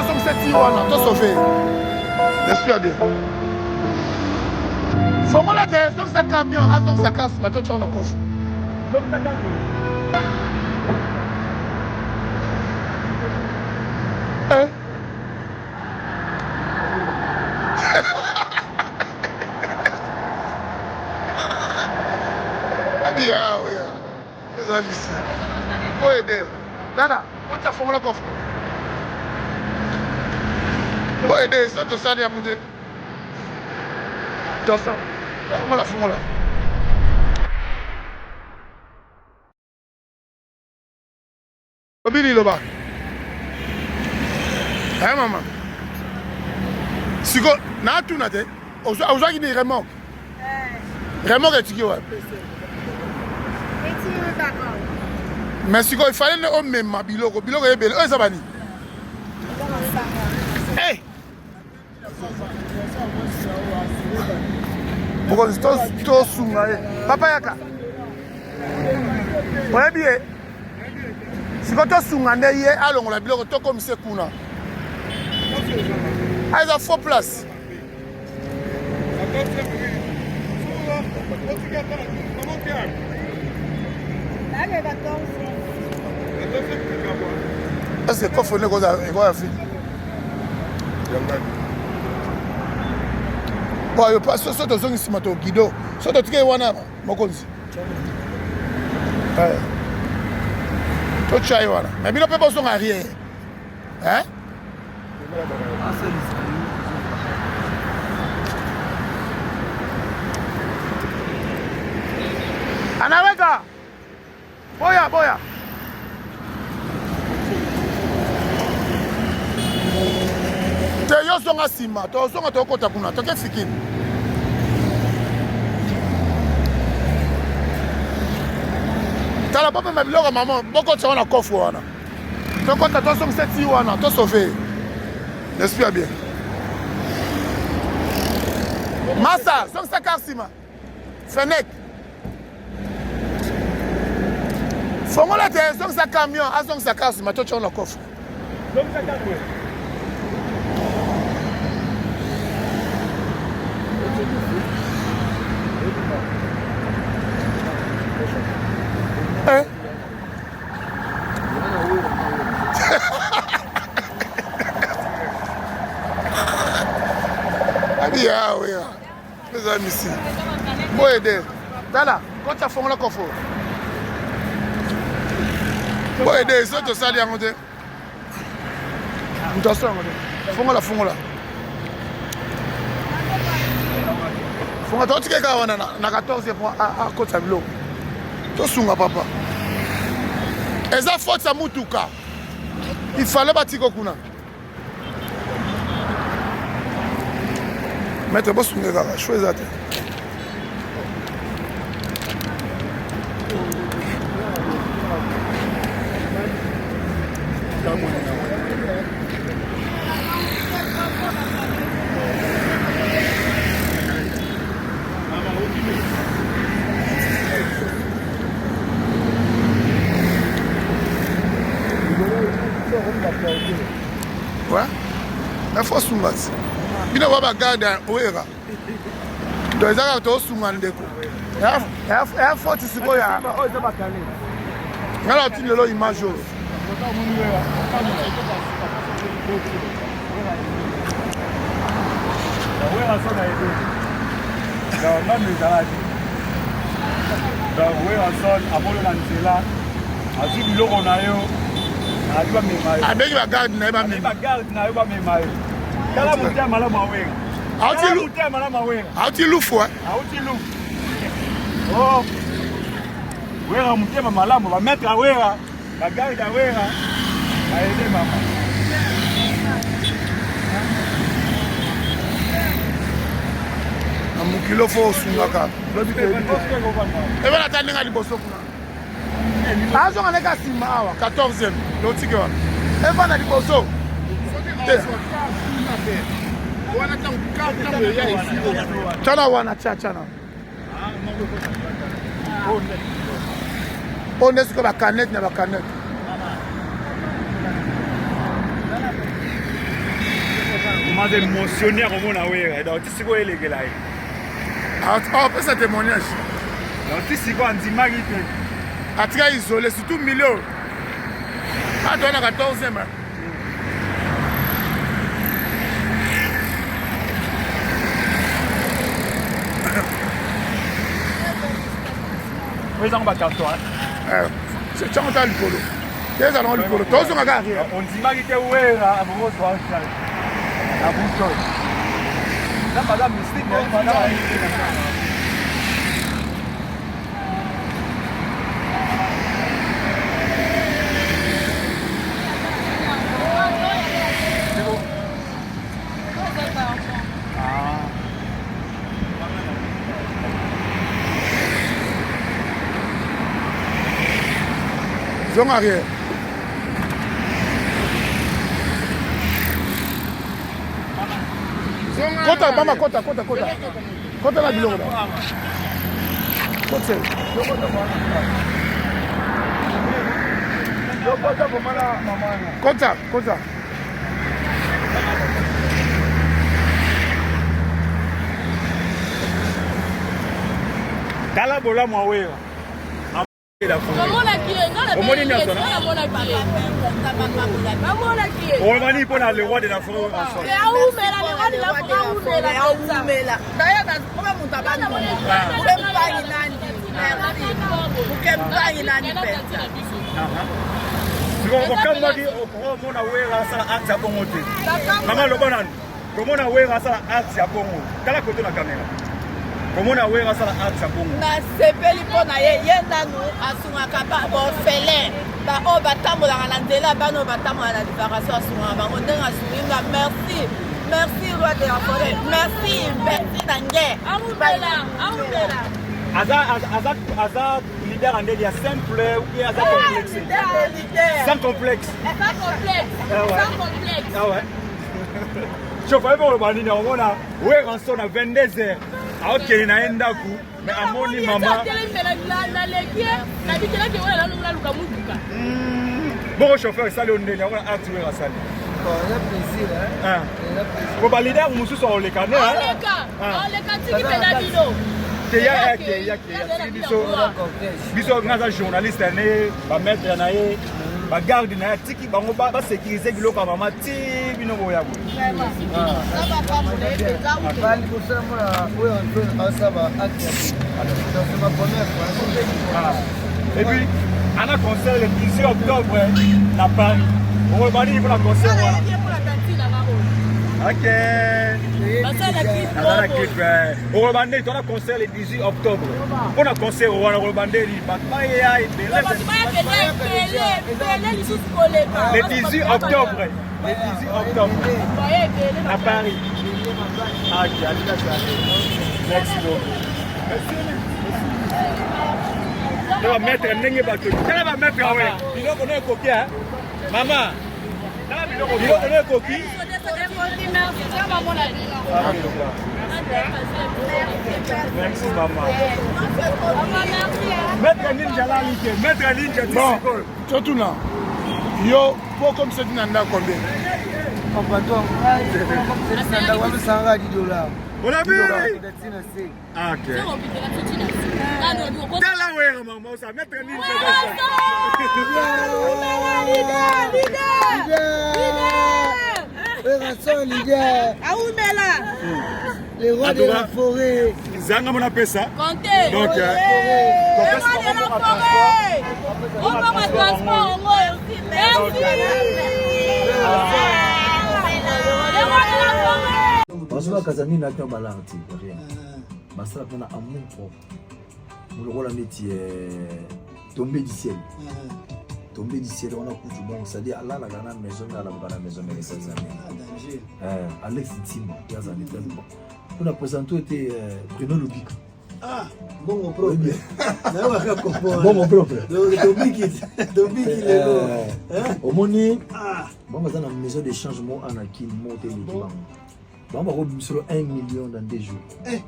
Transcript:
Tozongisa ti wana tosauve l'esprit ya bien. Fongola te, zongisa camion, azongisa kasi bato tya na kofa. Eh? Abi awa ya. Eza visi. Oyo ede. Dada, ota fongola coffre. Oyo ede, so tosali ya munde. Tosa. Fongola, fongola. Lobi liloba. Eh mama. Siko natuna te. Ozwaki ni remorque? Eh. Remorque etiki wapi? Mais sikoyo il fallait nde omema biloko biloko ebele oyo eza bani? Hey! Mokonzi tosunga ye papa yaka oyebi ye siko tosunga nde ye alongola biloko tokomise kuna eza faux place. Est-ce que coffre ekoya fini? Oyo pa so tozongi nsima to guido so totikei wana mokonzi totya ye wana me bino mpe bozonga arrière. Anaweka boya boya te yo zonga nsima tozonga tokota kuna toke fikini tala bomema biloko mama bokotisa wana coffre wana tokota tozongisa ti wana tosauve l'esprit ya bien masa zongisa kar nsima fenek fongola te zongisa camion azongisa kar nsima totya na coffre. Eh? Abi yawe ya. Eza misi. Boye de. Tala, kota fongola kofo. Boye de, so tosali yango te. Moto asala yango te. Fongola fongola. Fongola totika kaka wana na 14 point akotisa biloko. Tosunga papa. Eza faute ya mutuka. Il fallait batika kuna. Maître bosunga kaka, choix eza te. Ouais. Mais faut sunga ti. Bino ba ba garde oyeka. Donc eza kaka tosunga ndeko. Ya faute sikoyo ya. Nga na tindi lelo image oyo. Donc Werrason amoni na nzela azwi biloko na yo azwi bamema yo abengi bagarde na ye bamema bagarde na yo bamema yo tala motema malamu ya Werra auti motema malamu ya Werra auti lufu auti lufu oh Werra motema malamu ba maître ya Werra ba garde ya Werra baede mama. Na mokili fo osungaka lobi toyebi te ebana ata ndenge ya liboso kuna azonga ndenge nsima awa 14e lotike wana evanda liboso te tala wana tia tya na oyo nde sikoyo bakanete na bakanete. Mama aza émotionné ya komona Wera. Donc ti sikoyo elekela ye. Apesa ah, témoignage. Donc ti sikoyo andimaki te. Atika isolé surtout milieu. Ato na 14e. Oyo ezango ba carton. Eh, tiango ta likolo. Ezala ngo likolo. Tozonga kaka arrière. Ondimaki te Wera akozwa charge. Na buso. Nzambe aza mystique, nzambe aza mystique. Zonga arrière. Kota mama kota kota kota. Kota na biloko na. Kota. Kota kota. Tala bolamu ya Wera. Omoni nyonso oloba nini mpo na le roi de la forêt ensemble? Okamwaki okomona Wera asala acte ya bongo te. Mama loba nanu. Komona Wera asala acte ya bongo. Tala koto na kamera. Komona Wera asala acte ya bongo. Nasepeli mpo na ye, ye nanu asungaka baorphelin baoyo batambolaka na nzela, bana oyo batambolaka na libération, asungaka bango ndenge asungi nga. Merci, merci roi de la forêt, merci, merci na nge. Aza, aza, aza leader en ya simple ou bien aza complexe? Sans complexe. Sans complexe. Ah ouais. Sans complexe. Ah ouais. Chauffeur mpe koloba nini akomona Werrason na 22 heures aokende na ye ndako mais amoni mama bongo chauffeur esali yo ndeni akomona acte Werra asali po balider mosusu akoleka ne te ya ke ya ke atiki biso biso nga aza journaliste ne bamaître na ye bagarde na ye atiki bango basécurise biloko ya mama ti bino boya boye. Et puis, ana concert le 18 octobre na Paris. Okoloba nini mpona concert wana? Ok. Aza na clip. Okoloba ndeni toana concert le 18 octobre. Mpona concert wana okoloba ndeni bato baya ebele. Le 18 octobre. Le 18 octobre. À Paris. Ah, ok, Merci beaucoup. Tala maître ndenge bato. Tala ba maître awe. Biloko no ekoki hein. Mama. Tala biloko biloko no ekoki. Merci maman. Maître Ninja la like, Maître Ninja Bon, totuna. Yo po comme c'est na ndako combien? Pardon, ngai na ndako bamisanga 10 dollars. Olabi. Ah, ok. Tala wera mama osa maître Ninja. Werrason leader. Aoumela. Le roi de la forêt. Zanga mona pesa. Comptez. Donc, Le roi de la forêt. Obama transport Merci. Le roi de la forêt. Bazolakaza nini na balare te rien. Basala mpona amour propre. Lokola neti tombé du ciel. Tombé du ciel wana kutu bon, c'est-à-dire alalaka na maison mais alamuka na maison mais esalisa mingi. Alex Ntima ye azali te mpona présente ete Bruno Lubika. Ah, bongo propre. Nayokaka comprendre. Bongo propre. Tobiki, tobiki lelo. Omoni bango baza na maison d'échange mo ana kin mo te eleki bango. Bango bakobimiselo 1 million dans 2 jours. Eh.